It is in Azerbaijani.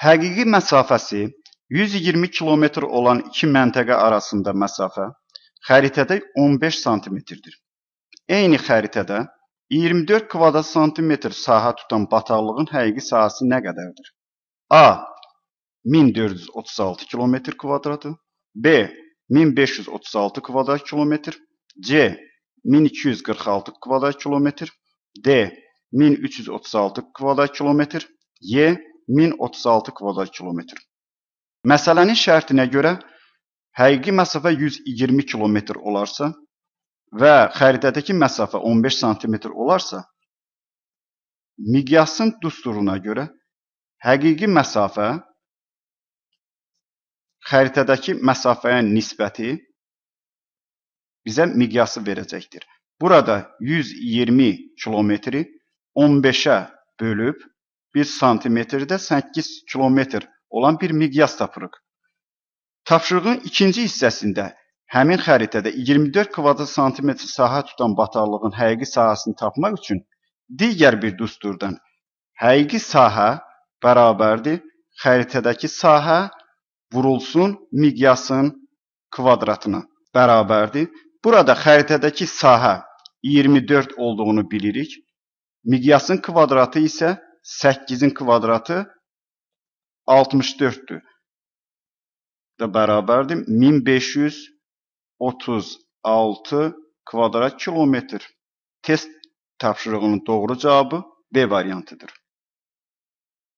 Həqiqi məsafəsi 120 kilometr olan iki məntəqə arasında məsafə xəritədə 15 santimetrdir. Eyni xəritədə 24 kvadrat santimetr sahə tutan bataqlığın həqiqi sahəsi nə qədərdir? A. 1436 kilometr kvadratı, B. 1536 kvadrat kilometr, C. 1246 kvadrat kilometr, D. 1336 kvadrat kilometr, Y. 1036 kvadrat kilometr. Məsələnin şərtinə görə həqiqi məsafə 120 kilometr olarsa və xəritədəki məsafə 15 santimetr olarsa, miqyasın düsturuna görə həqiqi məsafə xəritədəki məsafəyə nisbəti bizə miqyası verəcəkdir. Burada 120 kilometri 15-ə bölüb 1 santimetrdə 8 kilometr olan bir miqyas tapırıq. Tapşırığın ikinci hissəsində həmin xəritədə 24 kvadrat santimetr sahə tutan bataqlığın həqiqi sahəsini tapmaq üçün digər bir düsturdan həqiqi sahə bərabərdir xəritədəki sahə vurulsun miqyasın kvadratına bərabərdir. Burada xəritədəki sahə 24 olduğunu bilirik. Miqyasın kvadratı isə 8-in kvadratı 64-dür. Da bərabərdir 1536 kvadrat kilometr. Test tapşırığının doğru cavabı B variantıdır.